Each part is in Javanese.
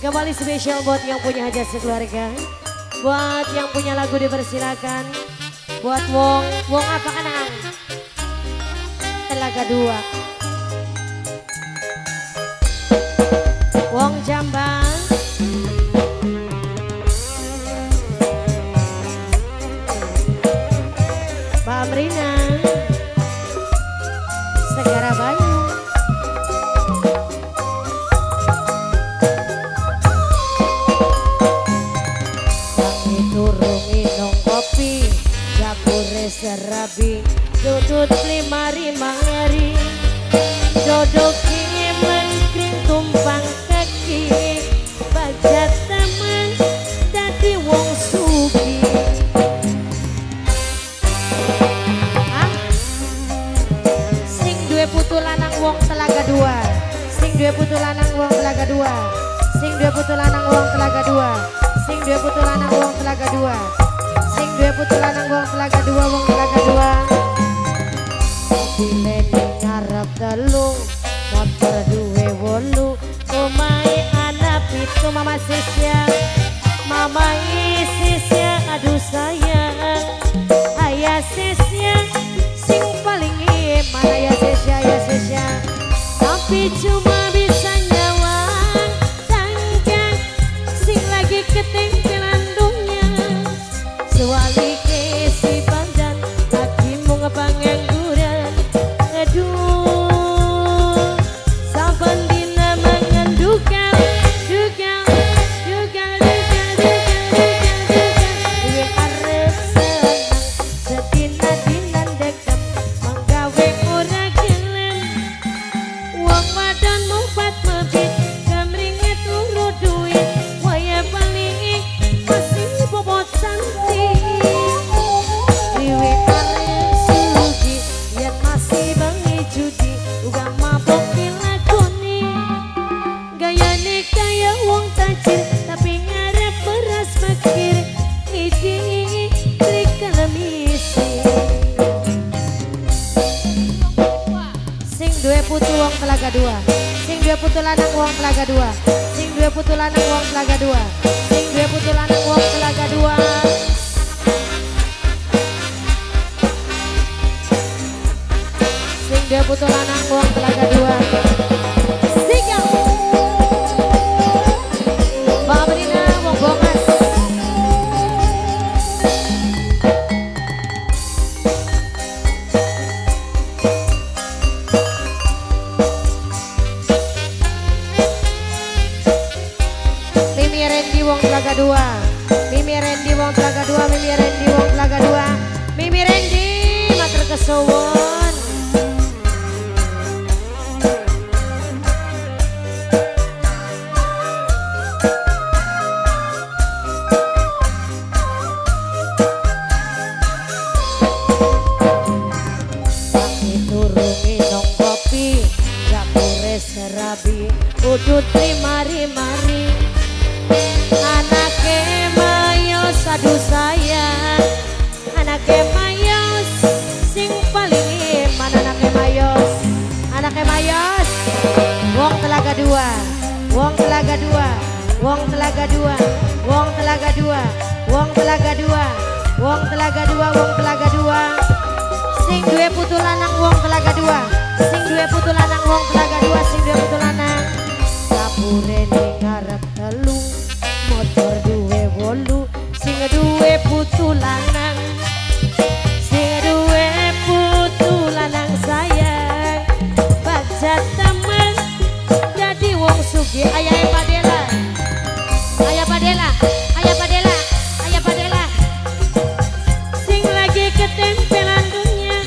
Kembali spesial buat yang punya hajat sekeluarga. Buat yang punya lagu dipersilakan. Buat wong, wong apa kanang? Telaga dua. Wong Jambang. Mbak Amrina. Segara Bayu. Kami turu minum kopi, dapure serabi, tutut limari mari, dodok mengkring tumpang kaki, baca teman dadi wong sugi. Sing duwe putu lanang wong telaga dua, sing duwe putu lanang wong telaga dua, sing duwe putu lanang wong telaga dua, sing duwe putu lanang wong telaga dua, sing duwe putu lanang wong telaga dua, wong telaga dua. Mobile ning ngarep telu, motor duwe wolu, omahe ana pitu. Mama Sisya, mama Sisya, aduh sayang, ayah Sisya sing paling iman, ayah Sisya, ayah Sisya, tapi cuma bisa nyawang tangga sing lagi ketempelan dunya. Sewalike si pandan lagi mung pengangguran, aduh saben dina mangan dugal dugal dugal dugal dugal dugal dugal. Duwe arep seneng sedina dina ndekep manggawe ora gelem. Wong wadon mumpat mebit kemringet luru duit, waya bali masih bobot cantik. Dewe arep sugi yen masih bengi judi, uga mabok dilakoni. Gayane kaya wong tajir tapi ngarep beras fakir, iki trikalemisi. Sing duwe putu wong telaga dua, sing duwe putu lanang wong telaga dua, sing duwe putu lanang wong telaga dua, sing duwe putu lanang wong telaga dua. Sing duwe putu lanang wong telaga dua. Siap. Mbak Amrina wong Bongas. Mimi Randy wong telaga dua, Mimi Randy wong telaga dua, Mimi Randy wong telaga dua, Mimi Randy matur kesuwun. Kami turu minum kopi, dapure serabi, udut mari-mari. Anake mayos aduh sayang, anake mayos sing paling iman, anake mayos, anake mayos. Wong telaga dua, wong telaga dua, wong telaga dua, wong telaga dua, wong telaga dua, wong telaga dua, wong telaga dua. Sing duwe putu lanang wong telaga dua, sing duwe putu lanang wong telaga dua, sing duwe putu lanang. Dapure ning ngarep telu, motor duwe wolu, sing duwe putu lanang, sing duwe putu lanang sayang, bagja temen dadi wong sugih. Ayahe Padela, ayah Padela, ayah Padela, ayah Padela, sing lagi ketempelan dunya.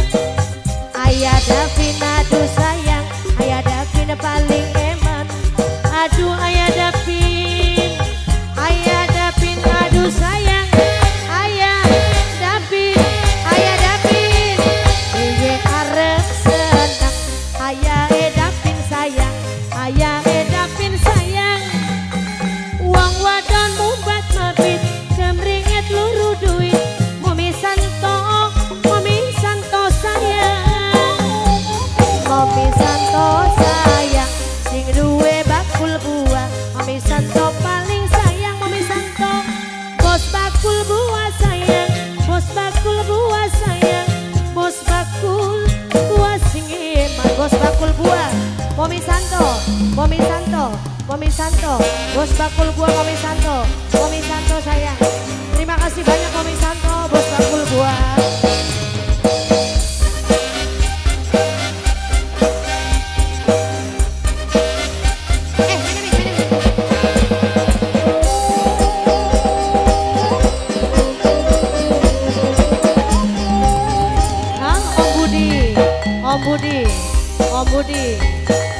Ayah Davin aduh sayang, ayah Davin paling eman, aduh ayah Davin, ayah Davin aduh sayang, ayah Davin, ayah Davin. Dewe arep seneng, ayah Davin sayang, ayah Davin sayang. Wong wadon mumbat mabit, kemringet luru duit, Mumi Santo, Mumi Santo sayang, Mumi Santo sayang, sing duwe bakul buah, Mami Santo. Santo, Mami Santo, bos bakul buah Mami Santo, Mami Santo sayang. Terima kasih banyak Mami Santo, bos bakul buah. Om Budi, Om Budi,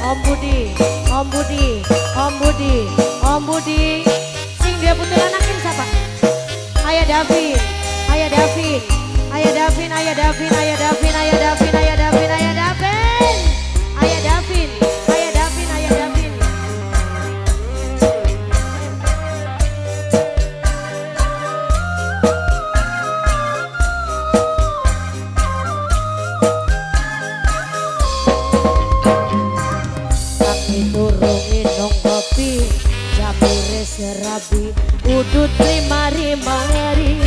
Om Budi, Om Budi, Om Budi, Om Budi. Sing dia putra anakin siapa? Ayah Davin, Ayah Davin, Ayah Davin, Ayah Davin, Ayah Davin, Ayah Davin, Ayah Davin, Ayah Davin, Ayah Davin, Ayah Davin, Ayah Davin. Jamure serabi udut mari-mari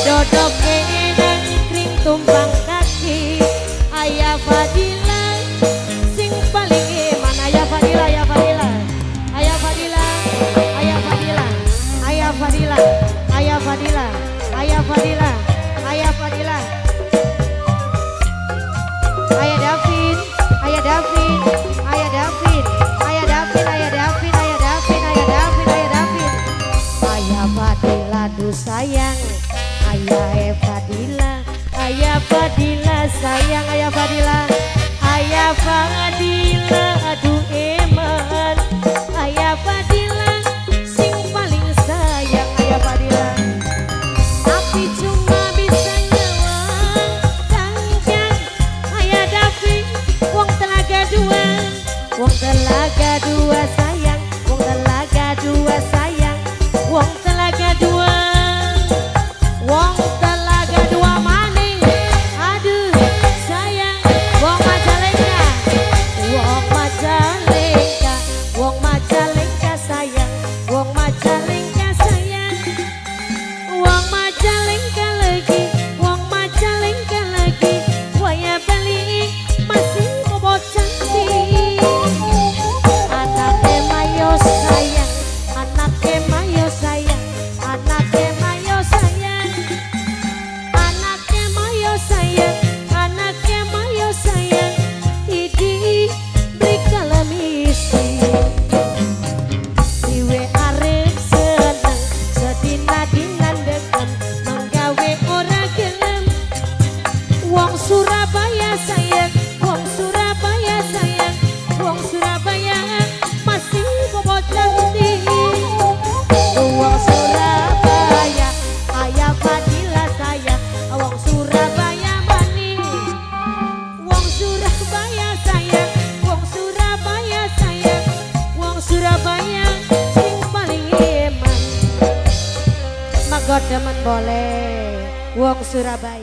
dodok nangkring tumpang kaki. Ayah Fadila sing paling iman. Ayah Fadila, Ayah Fadila, Ayah Fadila, Ayah Fadila, Ayah Fadila, Ayah Fadila, Ayah Fadila, Ayah Fadila, Ayah Davin, Ayah Davin, Ayah Davin, Ayah Davin, Ayah Davin, Ayah Davin, Ayah Davin, Ayah Davin. Ayah Fadila du sayang, Ayah Fadila, Ayah Fadila sayang, Ayah Fadila, Ayah Fadila aduh eman, Ayah Fadila sing paling sayang, Ayah Fadila. Tapi cuma bisa nyawang kangkang Ayah Davin, wong telaga dua, wong telaga dua sayang, wong telaga dua sayang, wong telaga dua, wong telaga dua maning, aduh sayang, wong Majalengka, wong Majalengka, wong Majalengka sayang, wong Majalengka sayang, wong Majalengka lagi, wong Majalengka lagi, waya bali masih bobo cantik. Anake mayo sayang, anake mayo sayang, anake mayo sayang, anake mayo sayang, anake mayo sayang, idi beli kalamisi. Diwe arep seneng, sedina-dina dekem, menggawe ora gelem. Wong Surabaya sayang, wong Surabaya sayang, wong Surabaya masih bobo cantik. Wong Surabaya, Ayah Fadila sayang, wong Surabaya maning. Wong Surabaya sayang, wong Surabaya sayang, wong Surabaya sing paling eman. Magodemen boleh, wong Surabaya.